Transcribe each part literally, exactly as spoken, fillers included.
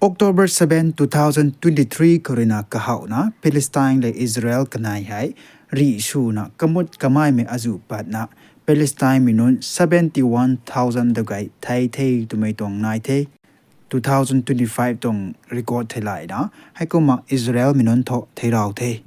October seven, two thousand twenty-three khou ruina kahowna Palestine le Israel kanei hei rih swna kamut kamaimei azuh patna Palestine mei nunc seventy one thousand dagei thei the twmei tuang nai the. Two thousand twenty-five tuang record theilayna, heikumna Israel mei nunc thu theirau the.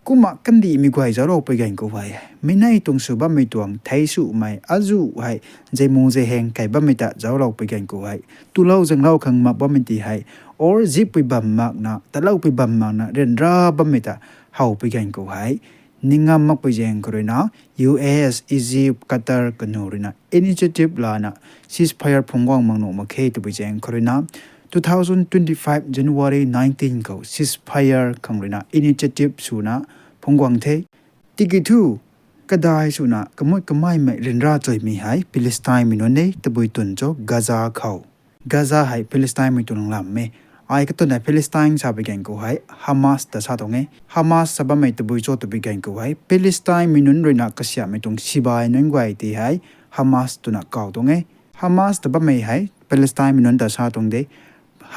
Kumna kandihmei guay zauclou pui ganv khou hei, mei nei tuang sw bammei tuang thei swmei azuh hei, zeimu zeiheng kai bammei ta zauclou pui ganv khou hei, tulou zanglou khang mak bammei ti hei, or zippui bam makna, taloupui bam makna ryanra bammei ta how pui ganv khou hei, ning ngam makpui zaeng khou ruina, U S, Egypt, Qatar kanu ruina initiative lana ceasefire phungc guang mak nuh mak khe twpui zaeng khou ruina, two thousand twenty-five January nineteen khou ceasefire khang ruina initiative swna phungc guang the. Tiki thu, kadai swna kamut kamaimei ryanra chuimei hei Palestine mei nunc e, tabui twn cho Gaza khou. Gaza hei Palestine mei tuang lam e. Ai katwn hei Palestine sa pui ganv khou hei Hamas ta sa tuang e. Hamas sa bammei tabui cho twpui ganv khou hei Palestine mei nunc ruina kasiamhmei tuang sibai nunc guay ti hei Hamas twna kaw tuang e. Hamas ta bammei hei Palestine mei nunc ta sa tuang de.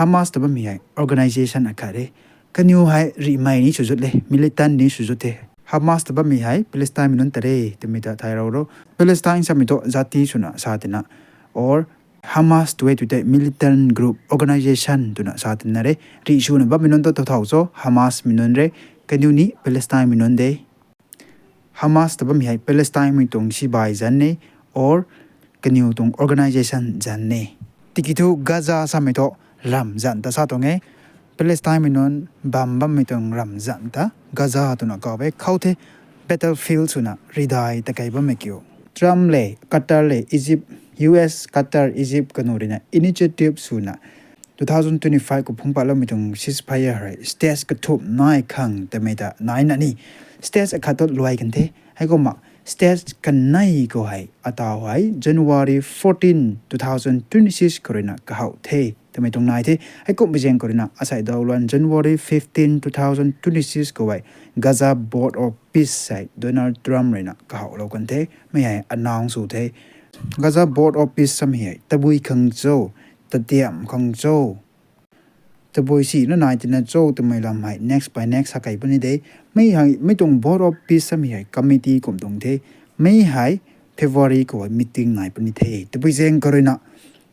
Hamas ta bammei hei organisation akhat e. Kaniw hei rihmei ni sw zut le, militant ni sw zut the. Hamas ta bammei hei Palestine mei nunc ta re twmei ta thay rau ro. Palestine samei thu zati swna sa tina, or Hamas tw e tw tei militant group, organisation twna sa tina re. Rih swna bammei nunc thu thau cho Hamas mei nunc re. Kaniw ni Palestine mei nunc de. Hamas ta bammei hei Palestine mei tuang sibai zanc e, or kaniw tuang organisation zanc e. Tiki thu Gaza samei thu ramh zanc ta sa tuang e. Palestine mei nunc bam bammei tuang ramh zanc ta Gaza twna kaw e. Khou the battlefield swna ridai ta kei bammei kiu. Trump le, Qatar le, Egypt, U S, Qatar, Egypt kanu ruina initiative swna two thousand twenty-five khou phungc patloumei tuang ceasefire hei stage kathumh nai khang twmei ta naina ni. Stage akhat thu luai kan the. Heikumna stage kanei khou hei ataw hei January fourteen, two thousand twenty-six khou ruina kahow the twmei tuang nai the. Heikumhmei zaeng khou ruina asei daw luan January fifteen, two thousand twenty-six khou hei Gaza Board of Peace hei Donald Trump ruina kahowlou kan the. Mei hei announce sw the. Gaza Board of Peace samei hei tabui khang cho, tatiam khang cho, tabui sina nai tina cho twmei lam hei next by next sa kei puni de. Mei hei, mei tuang Board of Peace samei hei committee kum tuang the. Mei hei February khou hei meeting nai puni the. Tabui zaeng khou ruina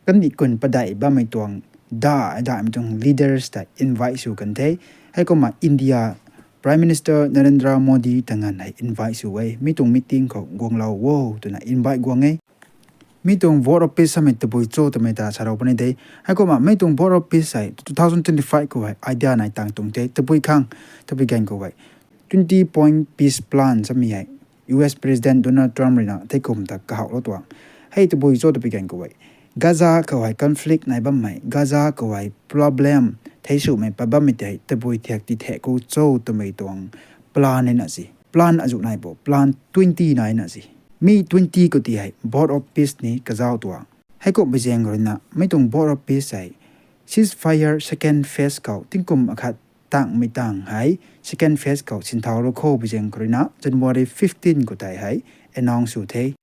kandih kun padeih bammei tuang, da, daihmei tuang leaders ta invite sw kan the. Heikumna India Prime Minister Narendra Modi ta nganv hei invite sw e. Mei tuang meeting khou guanglou o twna invite guang e. Mei tuang Board of Peace samei tabui cho twmei ta sarou puni de. Heikumna mei tuang Board of Peace hei two thousand twenty-five khou hei idea nai tang tuang the. Tabui khang, tabui ganv khou hei twenty point peace plan samei hei U S President Donald Trump ruina theikum ta kahowlou tuang. Hei tabui cho tabui ganv khou hei Gaza khou hei conflict nai bammei, Gaza khou hei problem thei swmei pat bammei tei tabui thiak ti thek khou cho twmei tuang plan nina si. Plan azuh nai bo, plan twenty naina si. Mi twenty khou ti hei Board of Peace ni kazauh tuang. Heikumhmei zaeng ruina mei tuang Board of Peace hei ceasefire second phase khou tingkum akhat tangmei tang hei second phase khou sinthau rou khou bi zaeng khou ruina January fifteen khou tei hei announce sw the.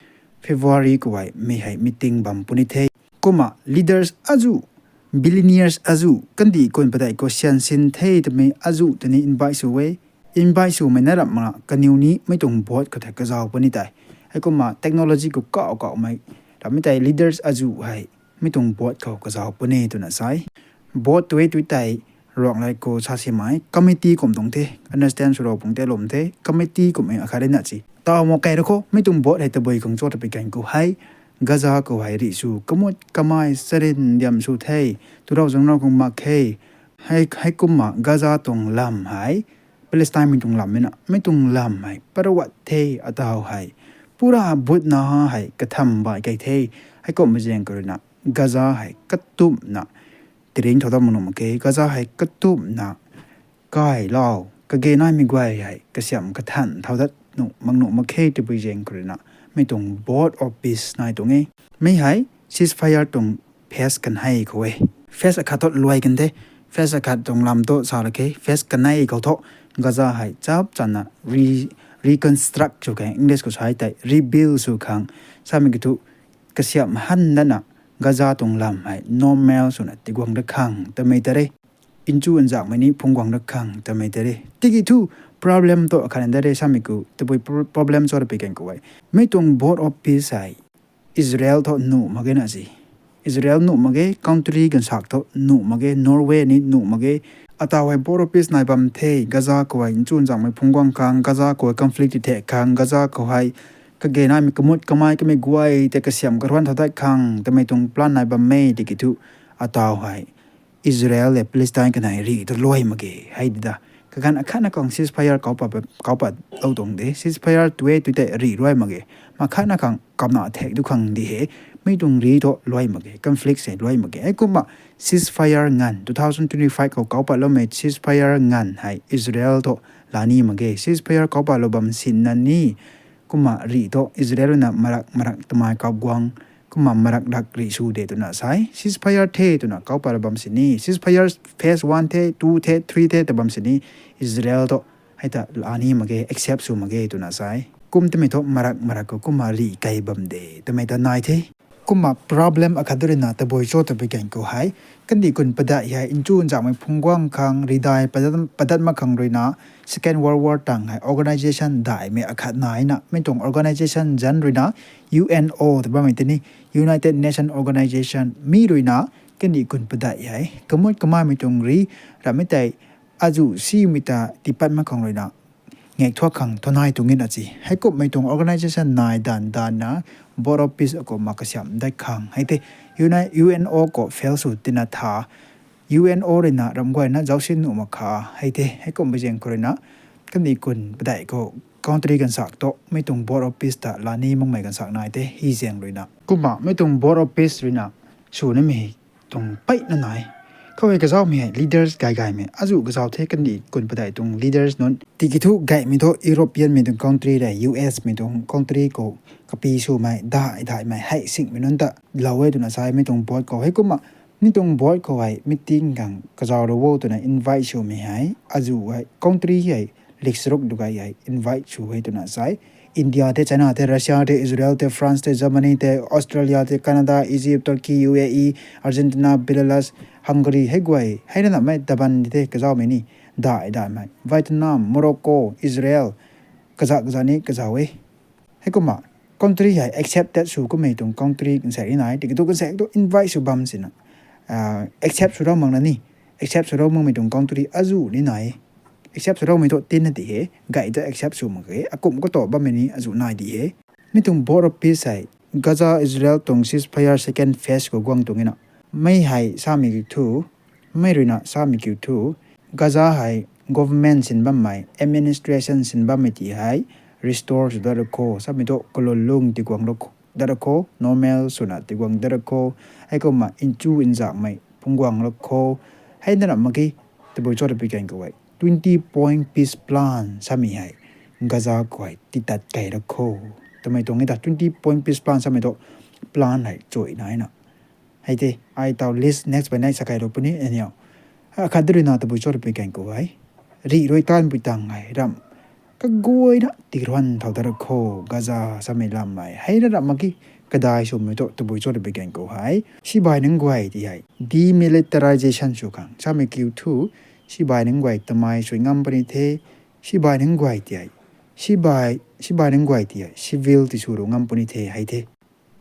February khou hei mei hei meeting bam puni the. Kumna leaders azuh, billionaires azuh, kandih kun padeih khou syan sin the twmei azuh ta ni invite sw e. Invite swmei na ramhna kaniw ni mei tuang board khou tei kazauh puni tei. Heikumna technology khou kauh kauhmei rammei tei leaders azuh hei mei tuang board khou kazauh puni twna sa e. Board tw e tw tei ruanglai khou sa simei committee kum tuang the, understand swlou pung tei lum the, committee kummei akhat rina si. Taw mo kei rou khou mei tuang board hei tabui khang cho tabui ganv khou hei Gaza khou hei rih sw kamut kamei charin diam sw the, tulou zanglou khang mak khe. Hei, heikumna Gaza tuang lam hei Palestine mei tuang lam e na, mei tuang lam hei parawat the ataw hei pura butna hei katham bai kei the. Heikumhmei zaeng khou ruina Gaza hei katumna tiringc thau dat mak nuh mak khe. Gaza hei katumna kailou, kage naimei guay hei kasiamh kathan thau dat nuh mak nuh mak khe twpui zaeng khou ruina mei tuang Board of Peace nai tuang e. Mi hei ceasefire tuang phase kanei khou e. Phase akhat thu luai kan the. Phase akhat tuang lam thu sa la khe. Phase kanei khou thu Gaza hei chap channa re-, reconstruct sw khang, English khou sa tei rebuild sw khang, samei kiu thu kasiamh han dana Gaza tuang lam hei normal swna tiguang dat khang twmei ta re. nchu nzakmei ni phungc guang dat khang twmei tei re. Tiki thu problem thu akhat na dat re samei khou, tabui pro-, problem cho twpui kan khou e. Mi tuang board of peace hei Israel thu nuh mak ge na si. Israel nuh mak ge, country gansak thu nuh mak ge, Norway ni nuh mak ge. Ataw hei board of peace nai bam the, Gaza khou hei nchu nzakmei phungc guang khang, Gaza khou hei conflict ti thek khang, Gaza khou hei kage naimei kamut kamai kamei guay tei kasiam karuan thau dat khang twmei tuang plan nai bam e tiki thu, ataw hei Israel le Palestine kanei rih tu luai mak ge hei di da. Kaganv akhatna khang ceasefire kaupat, kaupat lou tuang de. Ceasefire tu e tu tei rih luai mak ge. Makhatna khang kamna thek tu khang di he. Mi tuang rih thu luai mak ge. Conflict hei luai mak ge. Heikumna ceasefire nganv two thousand twenty-five khou kaupat loumei ceasefire nganv hei Israel thu laa ni mak ge. Ceasefire kaupat lou bam sinna ni, kumna rih thu Israel ruina marak marak tamei kap guang, kumna marak rak rih sw de twna sa e. Ceasefire the twna kaupat lou bam sini. Ceasefire phase one the, two the, three the ta bam sini. Israel thu hei ta laa ni mak ge, accept sw mak ge twna sa e. Kum twmei thu marak marak khou kumna rih kei bam de twmei ta nai the. Kumna problem akhat ruina tabui cho twpui kan khou hei, kandih kun padeih hei nchu nzakmei phungc guang khang, rih dai padat, padat mak khang ruina, Second World War tang hei organisation daihmei akhat naina, mi tuang organisation zanc ruina, U N O ta bammei tei ni, United Nation Organization, mi ruina kandih kun padeih hei kamut kamaimei tuang rih, ramhmei tei azuh simei ta tiipat mak khang ruina ngak thuak khang thu nai tuang e na si. Heikumhmei tuang organisation nai dan danna board of peace akumna kasiam dat khang hei tei, U N O khou fail sw tina tha, U N O ruina ramh guayna zaucsin nuh mak kha hei tei, heikumhmei zaeng khou ruina kandih kun padeih khou country gansak thu mi tuang board of peace ta laa ni makmei gansak nai tei hi zaeng ruina. Kumna mi tuang board of peace ruina sw nimei tuang peyna nai. Khou hei kazaumei hei leaders gay gaymei azuh kazau the, kandih kun padeih tuang leaders nunc. Tiki thu gaymei thu European mei tuang country le U S mei tuang country khou kapi swmei, dai daihmei, hei singmei nunc ta lou e twna sa e mi tuang board khou. Heikumna mi tuang board khou hei meeting khang kazau lou o twna invite swmei hei azuh hei country hei list ruk du gay hei invite sw e twna sa e. India tei, China tei, Russia tei, Israel tei, France tei, Germany tei, Australia tei, Canada, Egypt, Turkey, U A E, Argentina, Belarus, Hungary, hei guay, hei rana mei taban di tei kazaumei ni, dai daihmei, Vietnam, Morocco, Israel, kazak kazak ni kazau e. Heikumna country hei accepted sw kummei tuang country kansaek ni nai, tiki thu kansaek thu invite sw bam sina, accept sw rau makna ni, accept sw rau makmei tuang country azuh ni nai. Accept sw raumei thu tinna ti he, gay ta accept sw mak ge, akumh kata bammei ni azuh nai di he. Mi tuang board of peace hei Gaza Israel tuang ceasefire second phase khou guang tuang e na. Mei hei samei kiu thu, mei ruina samei kiu thu, Gaza hei government sin bammei, administration sin bammei ti hei restore sw dat ra kho, samei thu kalun lung tiguang dat ra kho, normal swna tiguang dat ra kho, heikumna nchu nzakmei phungc guang ra kho, hei nana mak ge, tabui cho twpui kan khou e twenty point peace plan samei hei Gaza khou hei tiitat kei ra kho twmei tuang e ta. Twenty point peace plan samei thu plan hei chuy naina. Hei tei ai taw list next bai nai sa kailou puni aniu. Akhat ruina tabui cho twpui kan khou e, rih rui tanpui tang hei ramh kaguayna tiruan thau dat ra kho, Gaza samei lam hei hei na ramh mak ge, kadai swmei thu tabui cho twpui kan khou hei sibai nunc guay ti hei demilitarization sw khang samei kiu thu, sibai nunc guay tamei sui ngam puni the, sibai nunc guay ti hei, sibai, sibai nunc guay ti hei civil ti sw ru ngam puni the hei the.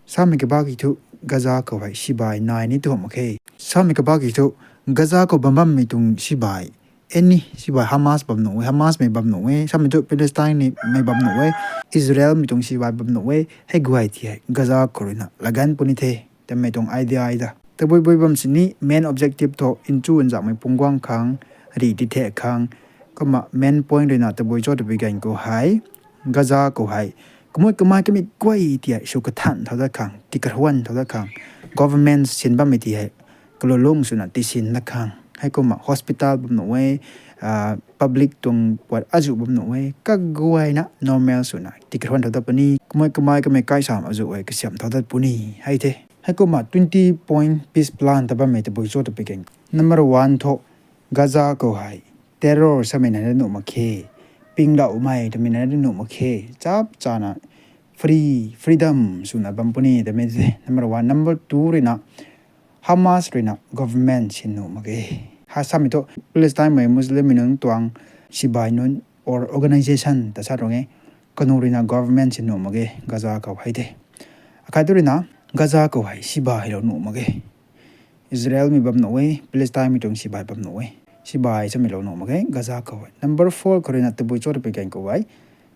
Samei kabak ki thu Gaza khou hei sibai nai ni tuang mak khe. Samei kabak ki thu Gaza khou bam bammei tuang sibai, any sibai, Hamas bam nuh e, Hamas mei bam nuh e, samei thu Palestine ni mei bam nuh e, Israel mei tuang sibai bam nuh e, hei guay ti hei Gaza khou ruina laganv puni the twmei tuang idea e ta. Tabui bui bam sini main objective thu nchu nzakmei phungc guang khang, rih ti thek khang, kumna main point ruina tabui cho twpui kan khou hei Gaza khou hei kamut kamai kamei guay ti hei sw kathan thau dat khang, tikaruan thau dat khang, government sin bammei ti hei kalun lung swna tisin dat khang, heikumna hospital bam nuh e, public tuang puat azuh bam nuh e, kaguayna normal swna tikaruan thau dat puni, kamut kamai kamei kaisam azuh e kasiam thau dat puni hei the. Heikumna twenty point peace plan ta bammei tabui cho twpui kan. Number one thu Gaza khou hei terror samei nai nuh mak khe, pingloumei twmei nai nuh mak khe, chap chana free, freedom swna bam puni twmei the number one. Number two ruina Hamas ruina government sin nuh mak ge. Kha samei thu Palestine mei Muslim mei nunc tuang sibai nunc or organisation ta sa tuang e. Kanu ruina government si nuh mak ge Gaza khou hei the. Akhat tu ruina Gaza khou hei sibai lou nuh mak ge. Israel mei bam nuh e, Palestine mei tuang sibai bam nuh e. Sibai samei lou nuh mak ge Gaza khou hei. Number four khou ruina tabui cho twpui gan khou hei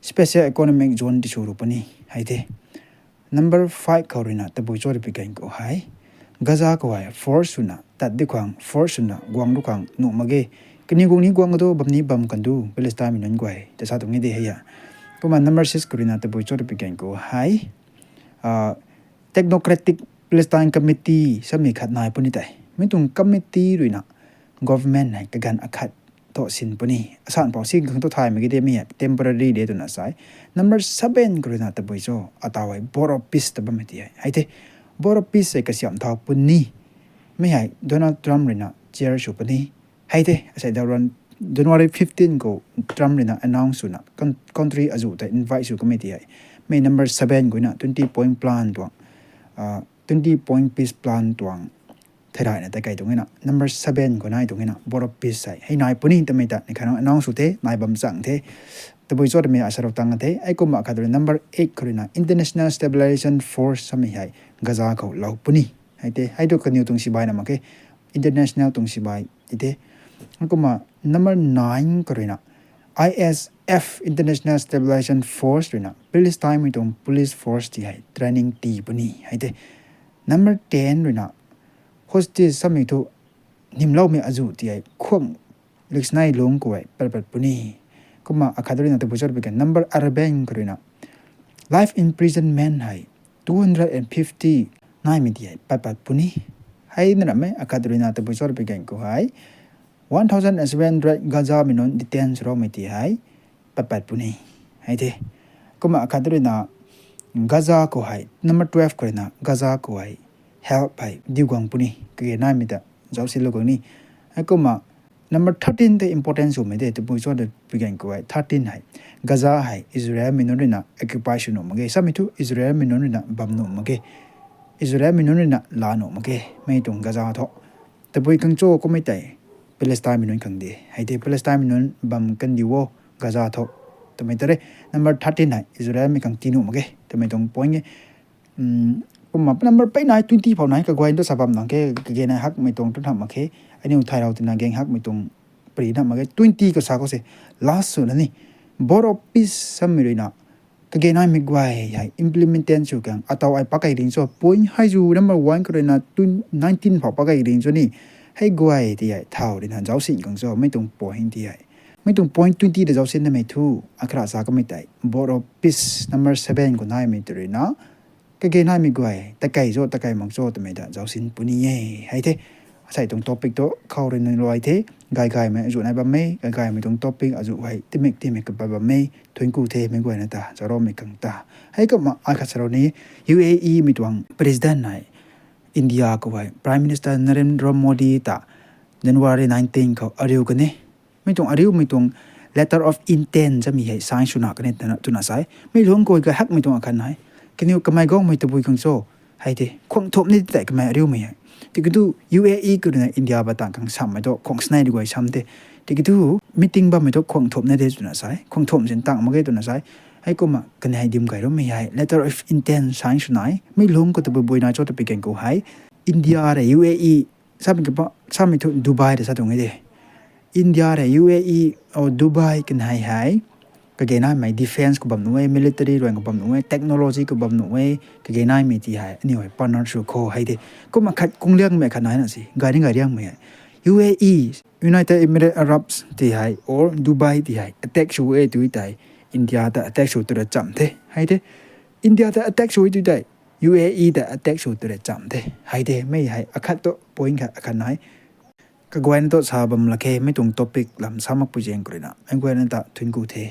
special economic zone tisw ru puni hei the. Number five khou ruina tabui cho twpui gan khou hei Gaza khou hei force swna tat di khang, force swna guang du khang nuh mak ge. Kaniw guang ni guang ka tu, bam ni bam kan du Palestine mei nunc guay ta sa tuang e de hei a. Kumna number six khou ruina tabui cho twpui gan khou hei Technocratic Palestine Committee samei khat nai puni tei. Mi tuang committee ruina government hei kaganv akhat thu sin puni. Asan pau si khang thu thaymei ki de mi hei temporary de twna sai. Number seven khou ruina tabui cho ataw hei Board of Peace ta bammei ti hei hei the. Board of Peace hei kasiam thau puni. Mi hei Donald Trump ruina chair sw puni. Hei the, asei daw ruan January fifteen khou Trump ruina announce swna country azuh tei invite sw kamei ti hei. Mi number seven khou ruina twenty point plan tuang, twenty point peace plan tuang theilayna tei kai tuang e na. Number seven khou nai tuang e na, Board of Peace hei hei nai puni twmei ta ni khatna announce sw the, nai bam chang the. Tabui cho twmei asarou tang the. Hei kumna khat ruina number eight khou ruina International Stabilization Force samei hei Gaza khou lou puni. Hei the, hei tu kaniw tuang sibai na mak khe, international tuang sibai ti the. Kumna number nine khou ruina I S F, International Stabilization Force ruina Palestine mei tuang police force ti hei training ti puni hei the. Number ten ruina hostage samei thu nimloumei azuh ti hei khwang liksnei lungc khou hei pat pat puni. Kumna akhat ruina tabui cho twpui gan number eleven khou ruina life imprisonment hei two hundred and fifty naimei ti hei pat pat puni. Hei na ram e, akhat ruina tabui cho twpui gan khou hei one thousand seven hundred Gaza mei nunc detain swloumei ti hei pat pat puni hei the. Kumna akhat ruina Gaza khou hei number twelve khou ruina Gaza khou hei help hei diu guang puni, kage naimei ta zauc silou guang ni. Hei kumna number thirteen tei important swmei de, tabui cho twpui gan khou hei thirteen hei Gaza hei Israel mei nunc ruina occupy sw nuh mak ge, samei thu Israel mei nunc ruina bam nuh mak ge, Israel mei nunc ruina laa nuh mak ge mei tuang Gaza thu. Tabui khang cho kummei tei Palestine mei nunc khang de hei the, Palestine mei nunc bam kandiu o Gaza thu twmei ta re. Number thirteen hei Israel mei khang tii nuh mak ge twmei tuang point e. Kumna number pei nai twenty phou nai kaguay tu sa bam nang khe, kage nai hakmei tuang tu tham mak khe. Aniu thaylou tina gang hakmei tuang pari tham mak khe, twenty khou sa khou se last swna ni Board of Peace samei ruina kage naimei guay hei implementation sw khang ataw ai pakei ring cho, point hei zu number one khou ruina nineteen phou pakei ring cho ni. Hei guay ti hei thau ruina zaucsin khang cho mei tuang point ti hei. Mei tuang point twenty ta zaucsin namei thu, akhat sa kamei tei Board of Peace number seven khou naimei tu ruina kage naimei guay takei cho takei mak cho twmei ta zaucsin puni e hei the. Asei tuang topic tu khou ruina luai the. Gay gaymei azuh nai bammei, gay gaymei tuang topic azuh hei timik timik kapat bammei thuanc ku the mei guayna ta, zaroumei khang ta. Hei kumna akhat sarou ni, U A E mei tuang president hei India khou hei Prime Minister Narendra Modi ta January nineteen khou ariu kan e. Mei tuang ariumei tuang letter of intent samei hei sign swna kan e twna sai. Mei lungc khou gay hakmei tuang akhat nai. Kaniw kamei guangmei tabui khang cho hei the, khwang thumh ni tei kamei ariumei hei. Tiki thu U A E khou ruina India ba tang khang sammei thu khwang snei di guay sam the. Tiki thu meeting bammei thu khwang thumh ni de twna sai, khwang thumh sin tang mak ge twna sai. Hei kumna kan hei dim gay rumei hei letter of intent sign sw nai. Mei lungc khou tabui bui nai cho twpui gan khou hei India rui U A E samei thu Dubai ta sa tuang e de. India rui U A E, Dubai kan hei hei kage naimei defence khou bam nuh e, military ruang khou bam nuh e, technology khou bam nuh e, kage naimei ti hei aniu hei partner sw khou hei de. Kumna khat kungliangmei khat naina si gay ni gay riangmei hei U A E, United Emirates Arabs ti hei or Dubai ti hei attack sw e tu tei India ta attack sw tu ra cham the hei de. India ta attack sw e tu tei U A E ta attack sw tu ra cham the hei de. Mei hei akhat tu point khat akhat nai. Kaguayna tu sa bam lak khe, mei tuang topic lam sa makpui zaeng khou ruina mei guayna ta thuanc ku the.